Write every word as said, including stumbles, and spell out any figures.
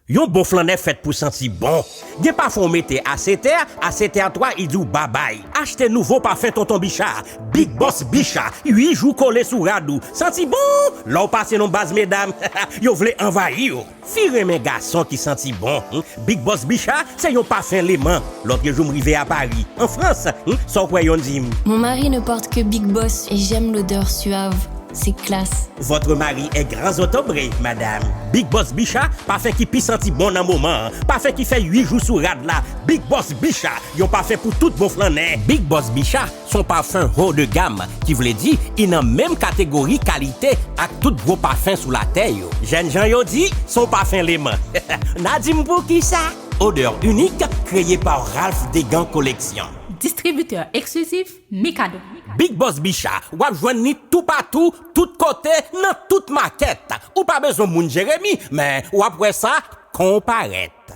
Yon bon flannè fèt pou santi bon. Gen pafen w mete a sèt è, a sèt è twa, li di w babay. Achte nouvo pafen Tonton Bicha, Big Boss Bicha, uit jou kole sou rad ou. Santi bon! Lè w pase nan baz medam, yo vle anvayi w. Fi renmen gason ki santi bon. Hmm? Big Boss Bicha, se yon pafen leman. Lòt jou m rive a Pari, an Frans. Hmm? Sa w kwè yo di m? Mon mari ne porte que Big Boss et j'aime l'odeur suave. C'est classe. Votre mari est grand zotobre, madame. Big Boss Bicha, pafen ki pi santi bon nan moman an. Pafen ki fè uit jou sou rad la. Big Boss Bicha, yon pafen pou tout bon flannè. Big Boss Bicha, se yon pafen haut de gamme, ki vle di, li nan menm kategori kalite ak tout gwo pafen sou latè yo. Jènjan yo di, se yon pafen leman. N a di m poukisa? Odeur unique, créée par Ralph Degan Collection. Distributeur exclusif Mikado. Big Boss Bicha, w ap jwenn li toupatou, tout kote, nan tout makèt. Ou pa bezwen moun Jeremi, men w ap wè sa konparèt.